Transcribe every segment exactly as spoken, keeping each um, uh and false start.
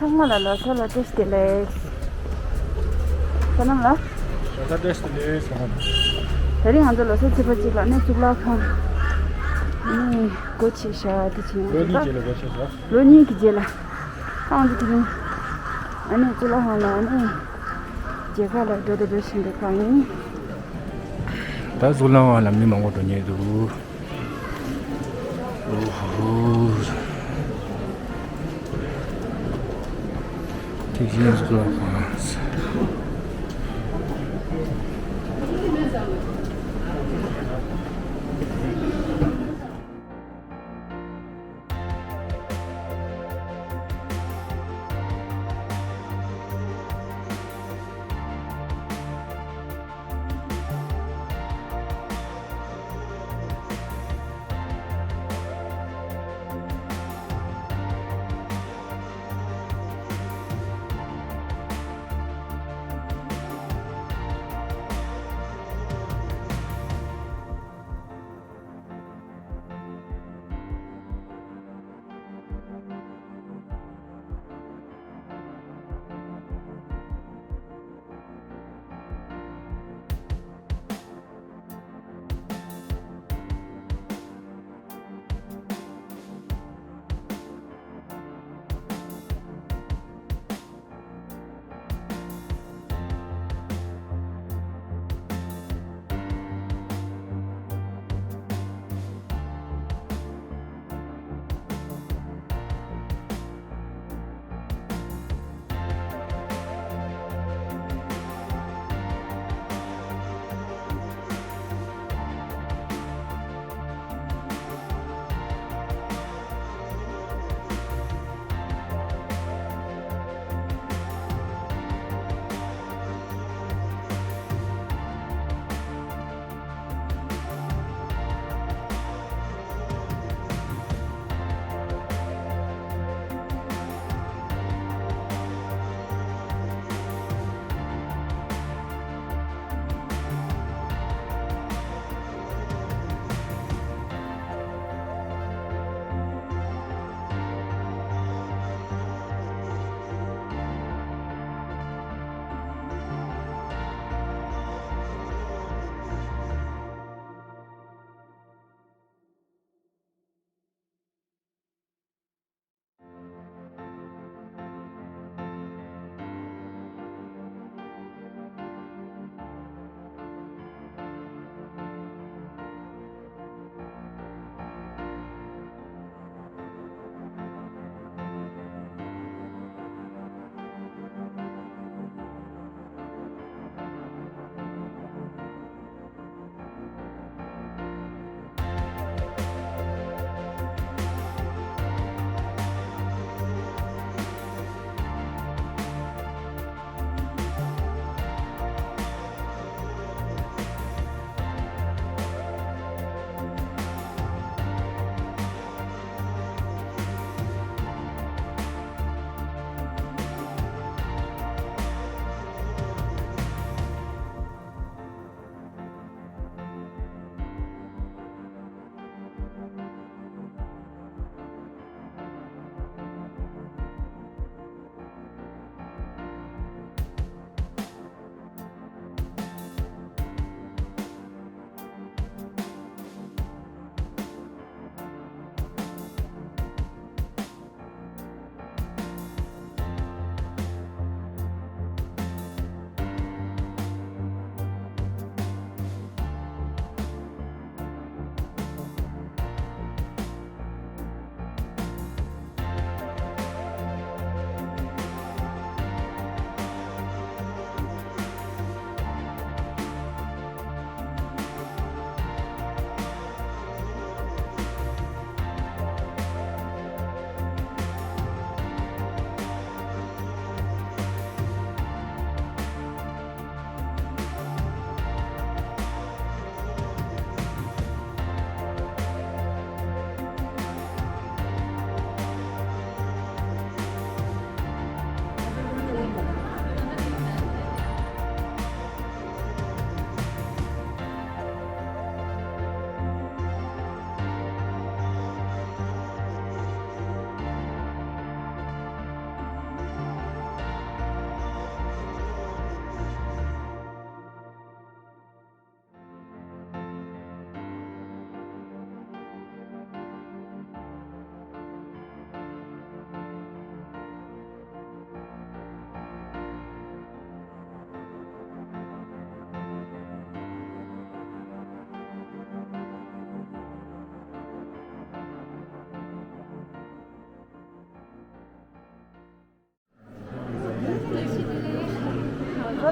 ཚང་མ་ལ་ལོ་གསར་ལ་བཀྲ་ཤིས་བདེ་ལེགས། བསོད་ནམས་ལ། ལོ་གསར་བཀྲ་ཤིས་བདེ་ལེགས། བསོད་ནམས། དེ་རིང་ང་ཚོ་ལོ་གསར་ཚེས་པ་གཅིག་ལ་ནི་གཙུག་ལག་ཁང་ནི་སྒོ་ཕྱེ་ཤག་དེ་བྱས་ན་ལོ་གཉིས་རྗེས་ལ་སྒོ་ཕྱེ་ཤག་ལོ་གཉིས་ཀྱི་རྗེས་ལ། ཨང་དེ་དེ་རིང་ཨ་ནི་གཙུག་ལག་ཁང་ལ་ཨ་ནི་མཇལ་ཁ་ལ་འགྲོ་དང་འགྲོ་བཞིན་པའི་སྒང་ཡིན། ད་གཙུག་ལག་ཁང་ལ་མི་མང་པོ་འགྲོ་མཁན་འདུག་ཨོ་ཧོ། ཐེག་ཆེན་གཙུག་ལག་ཁང་།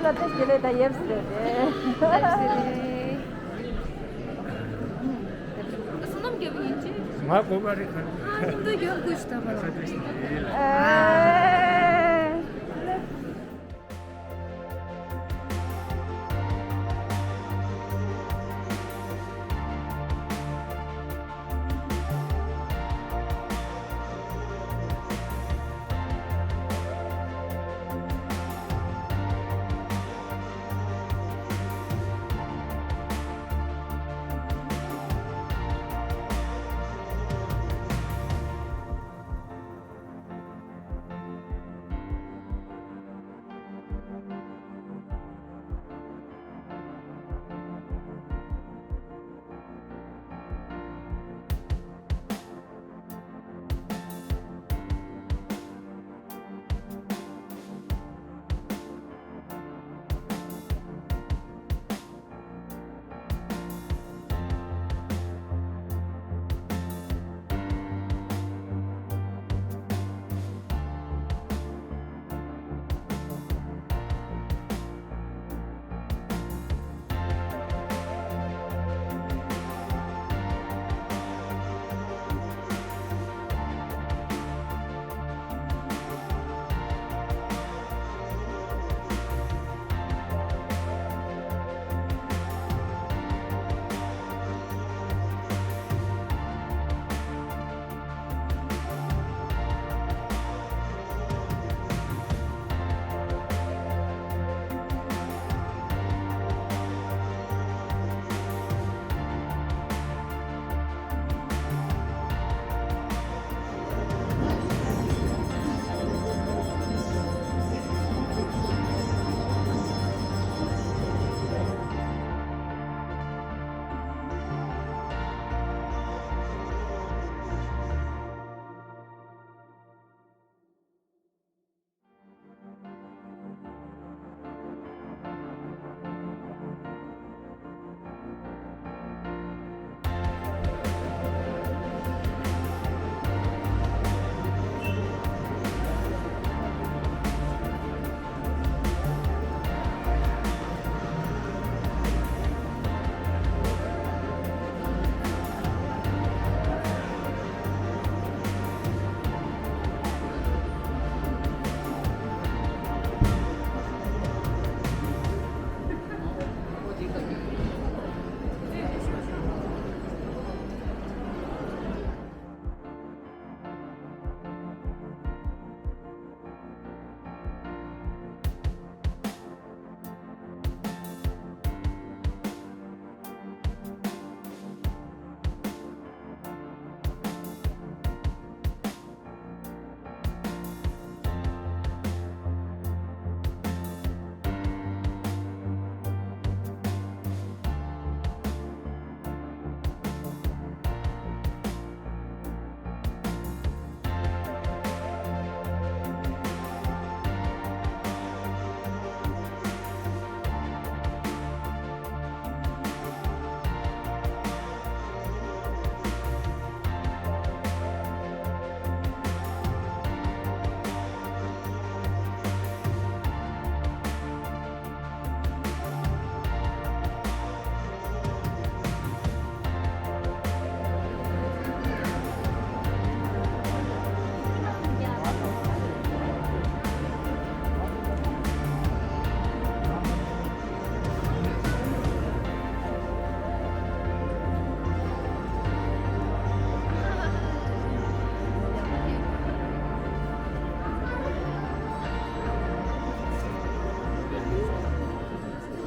ལ་ཏེ་སྐྱེ་ལེ་ད་ཡེབ་སི་རེད་དེ། ཡེབ་སི་རེད། བསོད་ནམས་རྒྱབ་ཡིན་ཅི། ང་གོ་བ་རེད་ཁ། ཨ་ནི་འདི་རྒྱབ་དགོས་ཤི་ད་བར། ཨ།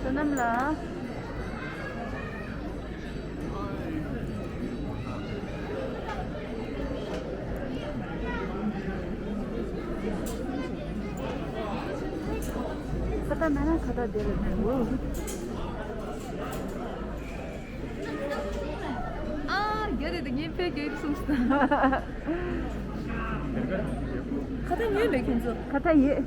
བསོད་ནམས་ལགས། ཁ་བཏགས་མེད་ན་ཁ་བཏགས་དེ་ལ་མེད་འོ། ཨ། རྒྱ་རེད་དེ་ངས་ཕལ་རྒྱ་ཡིག་གསུངས་སོང་། ཁ་བཏགས་ཡོད་མེད་ཁྱེད་ཚོ། ཁ་བཏགས་ཡོད།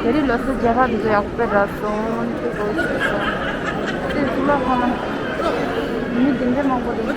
དེ་རིང་ལོ་གསར་རྒྱལ་ཁ་འདི་ཚོ་ཡག་པོ་རག་སོང་། ཁྱེད་ཚོ་ཤེས་སོང་། དེ་གཙུག་ལག་ཁང་ན་མི་དེ་འདྲ་མང་པོ་འདུག